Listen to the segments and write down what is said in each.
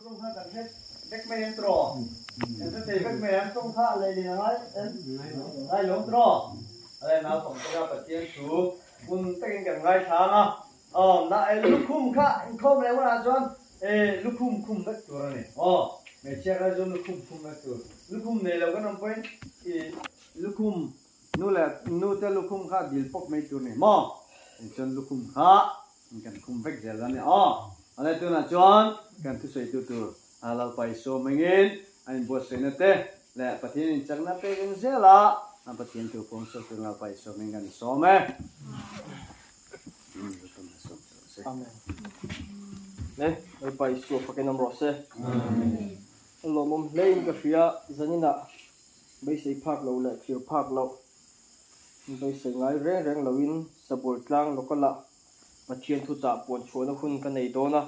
Tawng kha kan hre vek mai em tawh? Kan hre thei vek mai em? Tawng kha a lei leh a ngai em? Ngai lo tawh? Ale naupang te kha Pathian thu hmun takin kan ngaithla ang a, aw na e lukhum kha inkhawm leh hunah chuan e lukhum khum vek tur a ni. Aw hmeichhia kha chu lukhum khum vek tur. Lukhum nei lo kan awm pawhin i lukhum nu leh nu te lukhum kha dil pawp mai tur a ni maw? Tichuan lukhum kha Kan khum vek zel a ni aw. Alai tunah chuan kan thusawitu tur Lalpa Isua hmangin a inbuatsaihna te leh Pathian inchakna pek eng zel a, Pathian thu pawm sawk turin Lalpa Isua hmangin kan sawm e. Amen. Le Lalpa Isua fakin awm rawh se. A lawmawm hlein ka hria zaninah beisei phak lo leh thlir phak loh Beisei ngai reng reng loin Sabul tlang local ah Pathian thuchah puan chhuahna hun ka nei dawn a,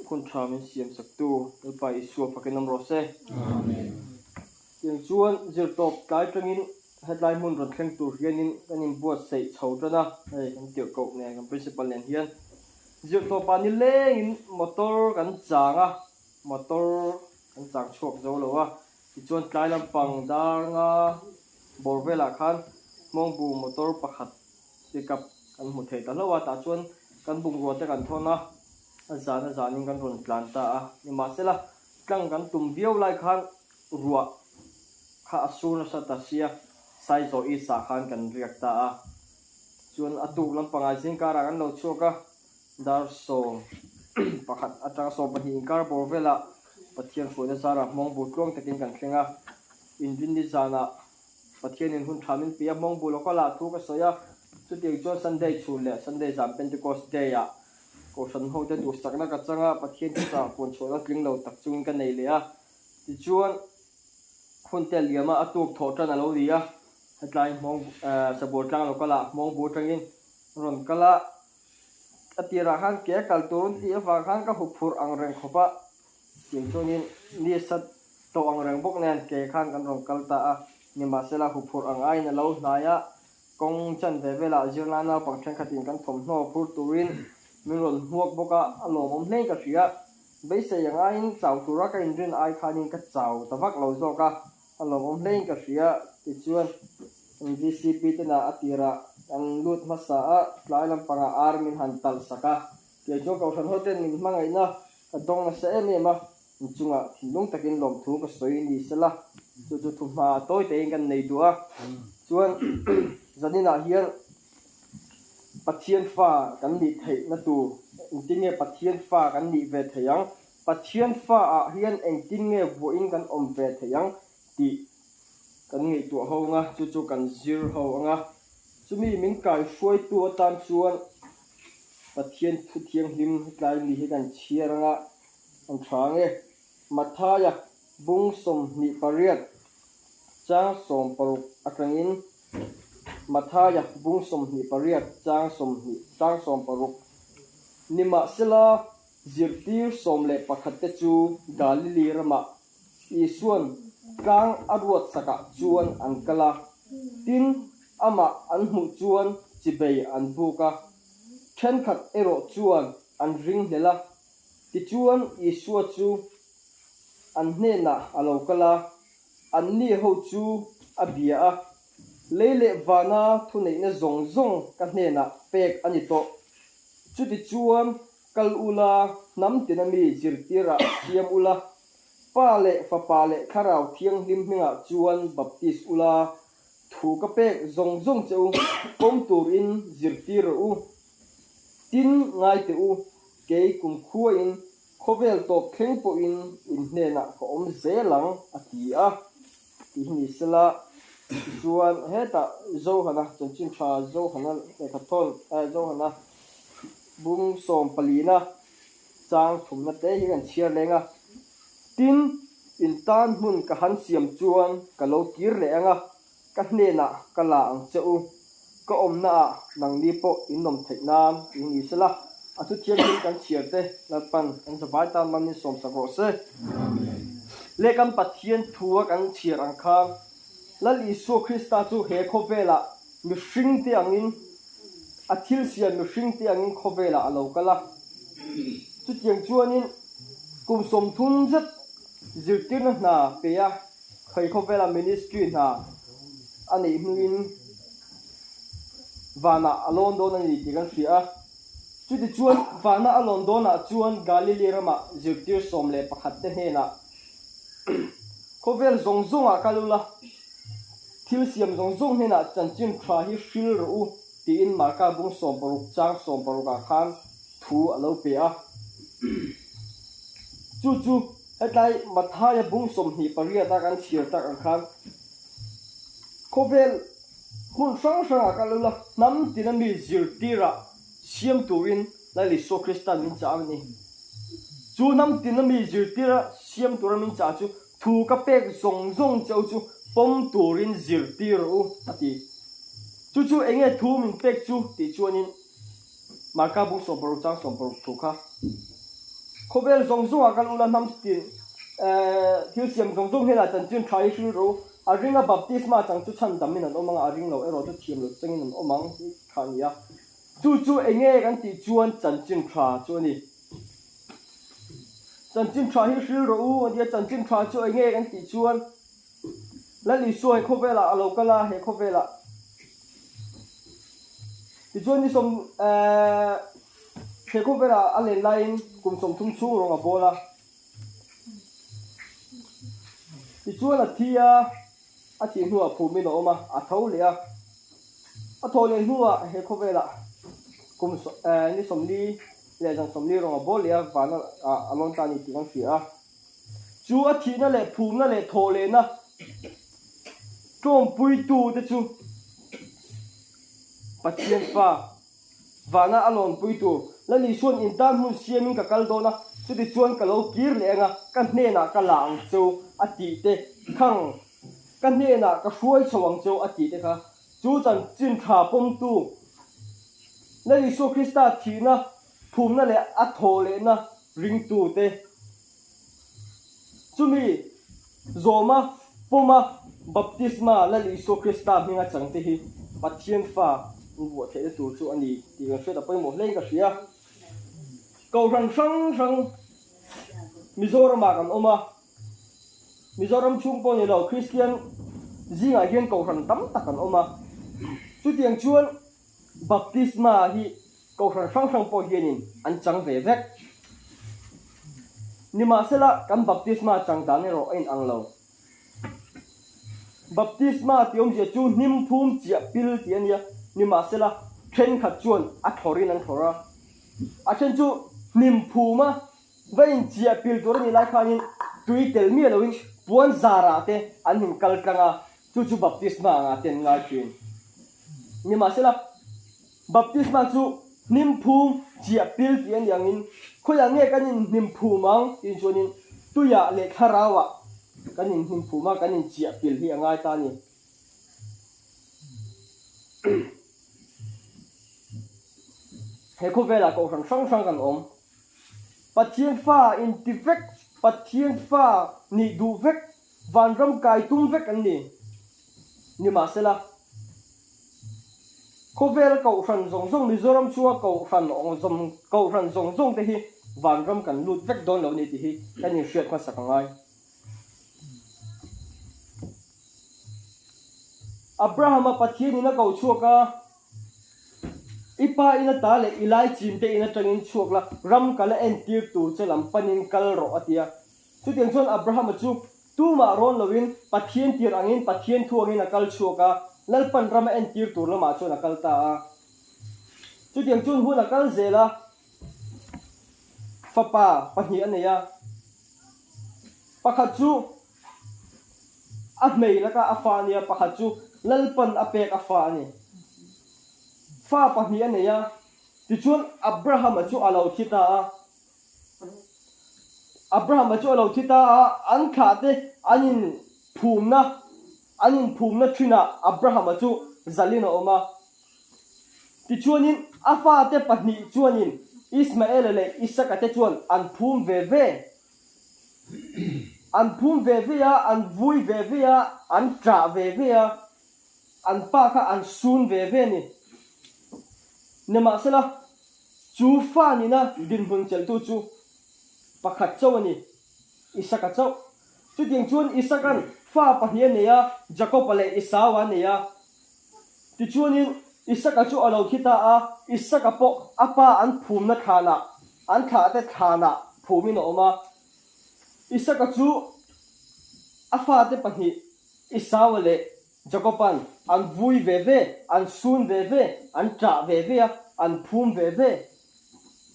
hun tha min siam saktu Lalpa Isua fakin awm rawh se. Tiang chuan zirtawp tlai tangin hetlai hmun rawn thleng tur hianin kan inbuatsaih chho tan a, hei kan tirhkoh nen kan principal nen hian zirtawpah nilengin motor kan chang a, motor kan chang chhuak zo lo a, Tichuan tlai lampang dar nga bawr velah khan hmawngbu motor pakhat pick up kan hmu thei ta hlauh a, tah chuan kan bungrua te kan thawn a, a zan a zanin kan rawn tlan ta a. Nimahsela tlang kan tum viau lai khan ruah kha a sur nasa ta sia, Saizawh East ah khan kan riak ta a. Chuan a tuk lampangah zingkarah kan lo chhuak a, Dar 11 atanga 12 inkar bawr velah Pathian hruaina zarah hmawng bur tluang takin kan thleng a. Inrinni zanah Pathianin hun tha min pe a, hmawng bur local ah thu ka sawi a. Chutiang chuan Sunday chhun leh Sunday zan Pentecost Day ah Kohhran hote duhsakna ka chang a, Pathian thuchah puanchhuahna tling lo tak chungin ka nei leh a. Tichuan hun te liam a, a tuk thawh tan a lo ni a. Hetlai hmawng Sabur tlang local ah hmawng bur tangin rawn kal a. A tirah khan ke kal tur an tih avang khan ka hup phurh ang reng khawp a, tiang chuanin ni sat tawh ang reng bawk nen ke khan kan rawn kal ta a, nimahsela hup phurh ang aiin a lo hnai a, kawng chan ve velah zirlai naupang thenkhatin kan thawmhnaw phur turin min rawn hmuak bawk a, a lawmawm hlein ka hria. Beisei ang aiin chau tura ka inrin ai khanin ka chau ta vak lo zawk a, A lawmawm hlein ka hria, tichuan VCP tena a tirah kan lut hmasa a, tlai lampangah ar min han talh sak a, kei chuan Kohhran hoten min hmangaihna ka dawng nasa em em a, inchungah thinlung takin lawmthu ka sawi ni sela, chu chu thuhma tawi tein kan nei duh a, chuan zaninah hian Pathian fa kan nih theihna tur, engtin nge Pathian fa kan nih ve theih ang? Pathian fa ah hian engtin nge vuahin kan awm ve theih ang tih kan ngaihtuah ho anga, chu chu kan zir ho anga. Chumi min kaihruaitu atan chuan Pathian thu thianghlim hetlai mi hi kan chhiar anga an tha ang e. Mathaia bung 28 chang 60 atangin Mathaia bung 28 chang 20 chang 60 Nimahsela Zirtir 11 te chu Galili ramah Isua'n tlang a ruat sakah chuan an kal a, tin, amah an hmuh chuan chibei an buk a, thenkhat erawh chuan an ringhlel a. Tichuan Isua chu an hnenah a lo kal a, anni ho chu a bia a, Lei leh vana thuneihna zawng zawng ka hnenah pek a ni tawh. Chutichuan kal ula, hnam tina mi zirtirah siam ula, Pa leh Fapa leh Thlarau Thianghlim hmingah chuan baptis ula, thu ka pek zawng zawng che u, pawm turin zirtir rawh u. Tin, ngai teh u, kei kumkhuain khawvel tawp thleng pawhin in hnenah ka awm zel ang, a ti a. Tih hi ni sela, tichuan hetah Johana chanchin tha Johana lehkha thawn eh Johana bung 14na chang thumna te hi kan chhiar leng a. Tin, in tan hmun ka han siam chuan ka lo kir leh ang a, ka hnenah ka la ang che u, ka awmna ah nangni pawh in awm theih nan tih hi ni sela, a thu thianghlim kan chhiar te Lalpan kan zavai tan man min sawmsak rawh se. Leh kan Pathian thu a kan chhiar ang khan Lal Isua Krista chu he khawvelah mihring te angin a thil siam mihring te angin khawvelah a lo kal a. Chutiang chuanin. Kum 30 zet zirtirna hna pe a, phei khawvela ministry hna a neih hnuin vanah a lawn dawn a ni tih kan hria a. Chutichuan vana a lawn dawnah chuan Galili ramah zirtir 11 te hnenah Khawvel zawng zawngah kal ula, thil siam zawng zawng hnenah chanchin tha hi hril rawh u tiin Marka bung 16 chang 16 ah khan thu a lo pe a. Chu chu hetlai Mathaia bung 28 a kan chhiar tak ang khan khawvel hmun hrang hrangah kal ula hnam tina mi zirtirah siam turin Lal Isua Krista'n min chah a ni. Chu hnam tina mi zirtira siam tura min chah chu thu ka pek zawng zawng cheu chu pawm turin zirtir rawh u a ti. Chu chu enge thu min pek chu tih chuanin Marka bung 16 chang 16 thu kha khawvel zawng zawngah kal ula hnam tin thil siam zawng zawng hnenah chanchin tha hi hril rawh u. A ringa baptisma chang chu chhan damin an awm ang a, a ring lo erawh chu thiam lo changin an awm ang tih kha a ni a. Chu chu enge kan tih chuan chanchin tha chu a ni. Chanchin tha hi hril rawh u a nia, chanchin tha chu enge kan tih chuan Lal Isua he khawvelah a lo kal a, he khawvelah tichuan ni sawm eh he khawvelah a len laiin kum 30 chhung rawng a bawl a. Tichuan a thi a, a thih hnuah phumin a awm a, a tho leh a. A thawh leh hnuah he khawvelah kum ni 40 leh zan 40 rawng a bawl leh a, vana ah a lawn ta a ni tih kan hria a. Chu a thihna leh phumna leh thawh lehna tlawmpuitu te chu Pathian fa vana a lawnpui tur Lal Isua'n in tan hmun siamin ka kal dawn a, chuti chuan ka lo kir leh anga ka hnenah ka la ang cheu a tih te khang ka hnenah ka hruai chho ang cheu a tih te kha chu chanchin tha pawmtu Lal Isua Krista thihna phumna leh a thawh lehna ringtute chumi zawma pawma baptisma Lal Isua Krista hminga changte hi Pathian fa an vuah theihna tur chu a ni tih kan hriat a pawimawh hlein ka hria. Kohhran hrang hrang Mizoramah kan awm a, Mizoram chhung pawh ni lo Kristian zingah hian kohhran tam tak an awm a, chutiang chuan Baptisma hi kohhran hrang hrang pawh hianin an chang ve vek. Nimahsela, kan baptisma chang dan erawh a inang lo. Baptisma tih awmzia chu hnim phum chiah pil tih a nia. Nimahsela, thenkhat chuan a thlawrin an thlawr a. A then chu hnim phuma va inchiah pil tur a nih lai khanin tui tel miah loin puan zarah te an hnim kal tlang a, chu chu baptisma angah te an ngai thin. Nimahsela, baptisma chu hnim phum chiah pil tih a nih angin, khawiah nge kan inhnim phum ang tih chuanin tuiah leh thlarauah kan inhnim phum a, kan inchiah pil hi a ngai ta a ni. He khawvelah kohhran hrang hrang kan awm. Pathian fa inti vek, Pathian fa nih duh vek, vanram kai tum vek an ni. Nimahsela, khawvel kohhran zawng zawng, Mizoram chhunga kohhran awng kohhran zawng zawng te hi vanram kan lut vek dawn lo a ni tih hi kan inhriat hmasak a ngai. Abrahama Pathianin a ko chhuak a, I pa in ata leh i laichin te in atangin chhuak la, ram ka la entir tur che lam panin kal rawh a ti a. Chutiang chuan Abrahama chu tumah rawn loin Pathian tir angin Pathian thu angin a kal chhuak a, Lalpan ram a entir tur lamah chuan a kal ta a. Chutiang chuan hun a kal zel a, fapa pahnih a nei a. Pakhat chu a hmei laka a fa a nia, pakhat chu Lalpan a pek a fa a ni. Fa pahnih a nei a, tichuan Abrahama chu a lo thi ta a. Abrahama chu a lo thi ta a, an thlah te an in phumna an in phumna thinah Abrahama chu zalin a awm a. Tichuanin a fate pahnih chuanin Ismaela leh Isaka te chuan an phum ve ve. An phum ve ve a, an vui ve ve a, an ṭah ve ve a, an pa kha an sun ve ve a ni. Nimahsela, chu fa nihna dinhmun chelhtu chu. pakhat chauh a ni, Isaka chauh. Chutiang chuan Isaka'n fa pahnih a nei a, Jakoba leh Esau-a a nei a. Tichuanin Isaka chu a lo thi ta a, Isaka pawh a pa an phumna thlanah, an thlahte thlanah phumin a awm a. Isaka chu a fate pahnih Esau-a leh Jakoba'n an vui ve ve, an sun ve ve, an ṭah ve ve a, an phum ve ve.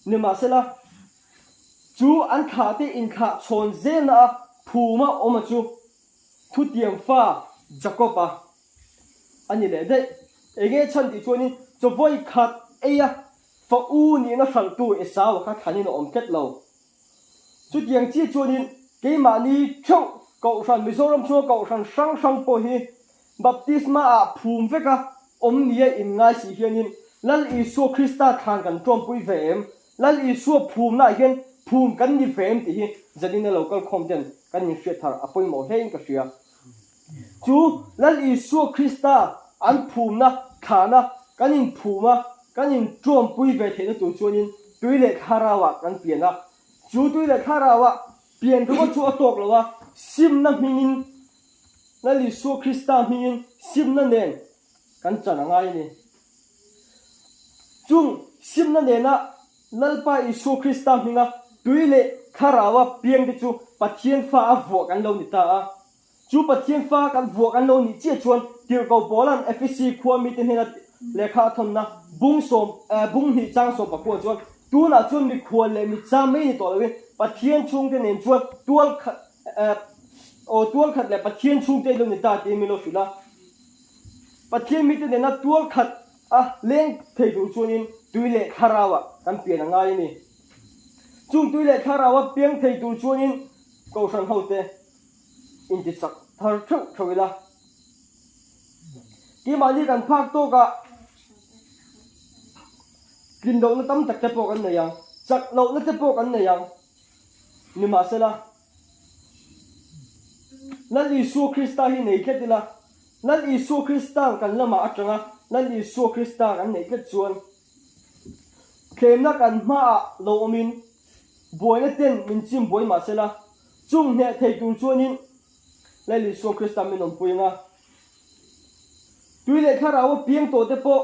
Nimahsela, chu an thlahte inthlah chhawn zelna a phuma awm a chu thutiam fa Jakob-a a ni leh daih. Enge chhan tih chuanin chawvawi khat eia fa u nihna hralhtu Esau-a kha thlanin a awm tlat lo. Chutiang chiah chuanin keimahni theuh Kohhran, Mizoram chhunga Kohhran hrang hrang pawh hi baptisma ah phum veka awm nia inngai si hianin Lal Isua Krista thlan kan tawmpui ve em? Lal Isua phumnaah hian phum kan ni ve em tih hi zanina lo kal khawm ten kan inhriat thar a pawimawh hlein ka hria. Chu Lal Isua Krista an phumna thlahna kan inphum a, kan intuampui ve theihna tur chuanin tui leh thlarauah kan pian a. Chu tui leh thlarauah pian ringawt chu a tawk lo a, simna hmingin, Lal Isua Krista hmingin simna nen kan chan a ngai a ni. Chung simna nena Lalpa Isua Krista hminga tui leh thlaraua piangte chu Pathian fa a vuah kan lo ni ta a. Chu Pathian fa kan vuah kan lo nih chiah chuan Tirhkoh Paula'n Efesi khua mite hnena lehkha a thawnna bung sawm bung hnih chang sawm pakua chuan tunah chuan mikhual leh mitcham mai ni tawh loin Pathian chhungte nen chuan tual khat aw tual khat leh Pathian chhungte lo ni ta tiin min lo hrilh a. Pathian mite nena tual khat a leng thei tur chuanin tui leh thlarauah kan pian a ngai a ni. Chung tui leh thlaraua piang thei tur chuanin Kohhran hote inti chak thar theuh theuh ila. Keimahni kan phak tawkah tlin lohna tam tak te pawh kan nei ang, chak lohna te pawh kan nei ang. Nimahsela, Lal Isua Krista hi nei tlat ila, Lal Isua Krista'n kan lamah atanga Lal Isua Krista kan neih tlat chuan Thlemna kan hmaah lo awmin buaina ten min chim buai mah sela, chung hneh thei tur chuanin Lal Isua Krista min awmpui ang a. Tui leh thlarau a piang tawh te pawh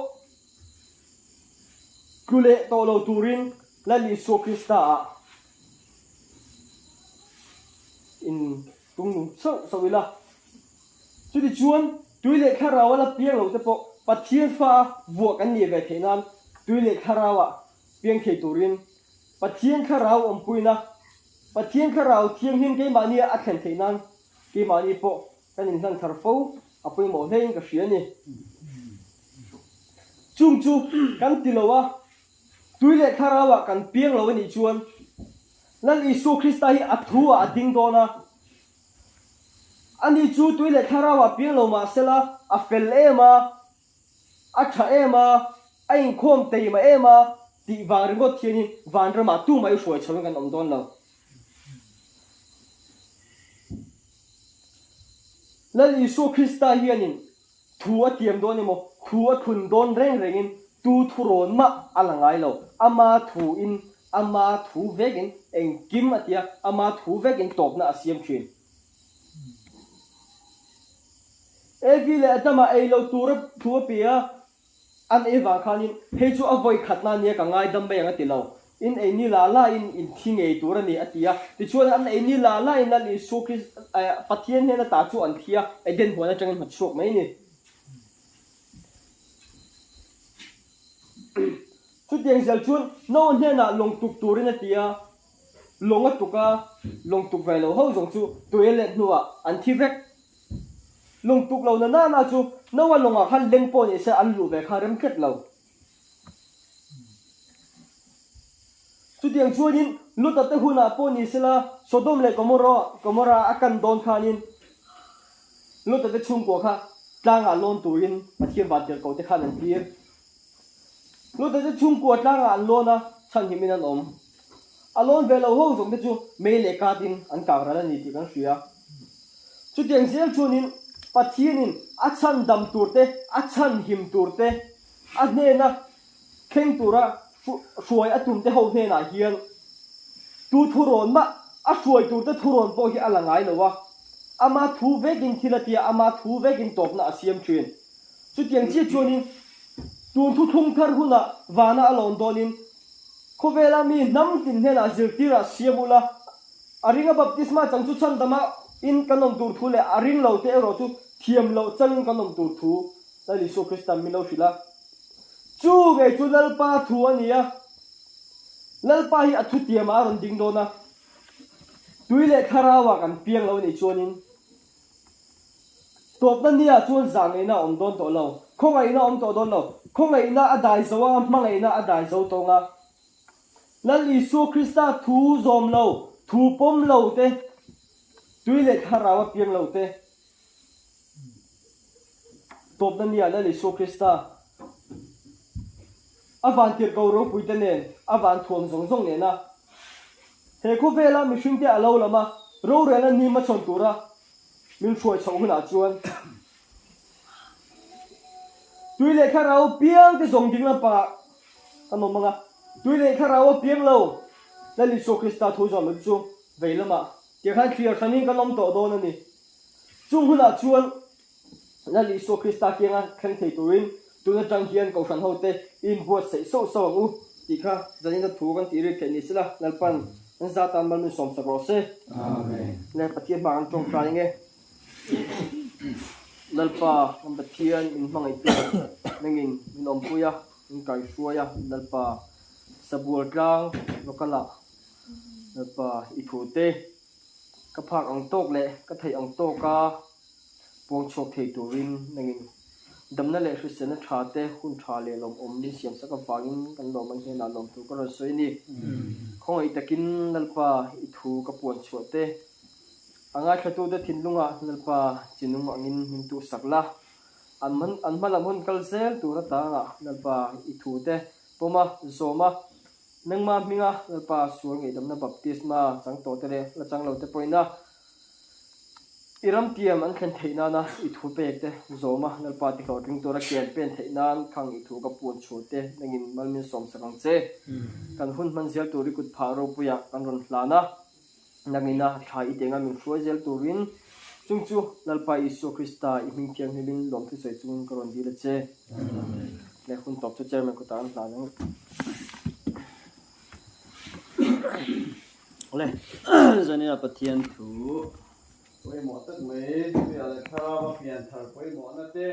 tlu leh tawh lo turin Lal Isua Krista ah in tung nung sauh sauh ila. Chutichuan, tui leh thlarau a la piang lo te pawh Pathian fa a vuah kan nih ve theih nan tui leh thlarau ah piang thei turin Pathian thlarau awmpuina, Pathian thlarau thianghlim keimahni a thlen theih nan keimahni pawh kan inhlan thar fo a pawimawh hlein ka hria a ni. Chung chu kan ti lo a, tui leh thlarau ah kan piang lo a nih chuan Lal Isua Krista hi a thu ah a ding dawn a, Ani chu tui leh thlarau ah piang lo mah sela, a fel em a, a tha em a, a inkhawm teima em a tih vang ringawt hianin vanramah tumah i hruai chhoin kan awm dawn lo. Lal Isua Krista hianin thu a tiam dawn emaw, thu a thun dawn reng rengin tu thurawn mah a la ngai lo. Ama thuin, ama thu vekin engkim a tia, ama thu vekin tawpna a siam thin. Evi leh Adama ei lo tura thu a pe a, An ei vang khanin, Hei chu a vawi khatna ania ka ngaidam mai ang a ti lo. In ei ni la la in in thi ngei tur a ni a ti a. Tichuan an ei ni la la in Lal Isua Krist Pathian hnena ta chu an thi a, Eden huan atangin hma chhuak mai a ni. Chutiang zel chuan Noah hnenah lawng tuk turin a ti a, lawng a tuk a, lawng tuk ve lo ho zawng chu tui a let hnuah an thi vek. Lung tuk lo na nana chu Noah lawngah khan leng pawh ni se an luh ve kha rem tlat lo. Chutiang chuanin Luta te hunah pawh ni sela Sodom leh Gomorrah a kan dawn khanin Luta te chhungkua kha tlangah lawn turin Pathian vantirhkoh te khan an tir. Luta te chhungkua tlangah an lawn a, chhanhimin an awm. A lawn ve lo ho zawng te chu mei leh katin an kang ral a ni tih kan hria. Chutiang zel chuanin Pathianin a chhan dam tur te, a chhan him tur te, a hnena thleng tura hruai a tum te ho hnenah hian. Tu thurawn mah, a hruai turte thurawn pawh hi a la ngai lo a, ama thu vekin thil a tia, ama thu vekin tawpna a siam thin. Chutiang chiah chuanin tun thuthlung thar hunah vana a lawn dawnin khawvela mi hnam tin hnenah zirtirah siam ula, a ringa baptisma chang chu chhandama in kan awm tur thu leh a ring lo te erawh chu thiam loh changin kan awm tur thu Lal Isua Krista'n min lo hrilh a. Chu ngei chu Lalpa thu a ni a, Lalpa hi a thutiamah a rawn ding dawn a, tui leh thlarauah kan piang lo nih chuanin tawpna nia chuan zahngaihna a awm dawn tawh lo, khawngaihna a awm tawh dawn lo, khawngaihna a dai zo a, hmangaihna a dai zo tawng a. Lal Isua Krista thu zawm lo, thu pawm lo te, tui leh thlarau a piang lo te, Tawpna nia Lal Isua Krista a van tirhko ropuite nen, a van thuam zawng zawng nena he khawvela mihringte a lo lama rorelna ni hmachhawn tura min hruai chhoh hunah chuan tui leh thlarau piangte zawng ding lampangah kan awm ang a, tui leh thlarau a piang lo Lal Isua Krista thu zawm loh chu vei lamah tiang khan thlir hranin kan awm tawh dawn a ni. Chung hunah chuan Lal Isua Krista kianga thleng thei turin tun atang hian Kohhran hote i inbuatsaih sauh sauh ang u tih kha zanina thu kan tih rik theih ni sela Lalpan an za tan mal min sawmsak rawh se. Amen. Le Pathian hma kan tawngtai ang e. Lalpa kan Pathian min hmangaihtu nangin min awmpui a, min kaihruai a, Lalpa Sabual tlang local-ah Lalpa i thute Ka phak ang tawk leh ka theih ang tawka puang chhuak thei turin nangin damna leh hriselna tha te, hun tha leh lawmawm min siamsak avangin kan lawm ang hnenah lawm tur ka rawn sawi a ni. Khawngaih takin Lalpa i thu ka puan chhuah te, a ngaithlatute thinlungah Lalpa chinung angin min tuhsak la, an hma lam hun kal zel tur atangah Lalpa i thu te pawma zawma Nangmah hminga Lalpa sual ngaihdamna baptisma chang tawh te leh la chang lo te pawhin a i ram tiam an thlen theih nana i thu pek te zawma Lalpa ti hlawhtling tura ke an pen theih nan khang i thu ka puan chhuah te nangin mal min sawmsak ang che. Kan hun hman zel tur i kut phah ropuiah kan rawn hlan a, nangina thlai i tenga min hruai zel turin chung chu Lalpa Isua Krista i hming thianghlimin lawmthu sawi chungin ka rawn dil a che. Leh hun tawp chu chairman kutah an hlan ang. Awle, Zanina Pathian thu pawimawh tak mai, Tuia leh Thlarau a pianthar pawimawhna te.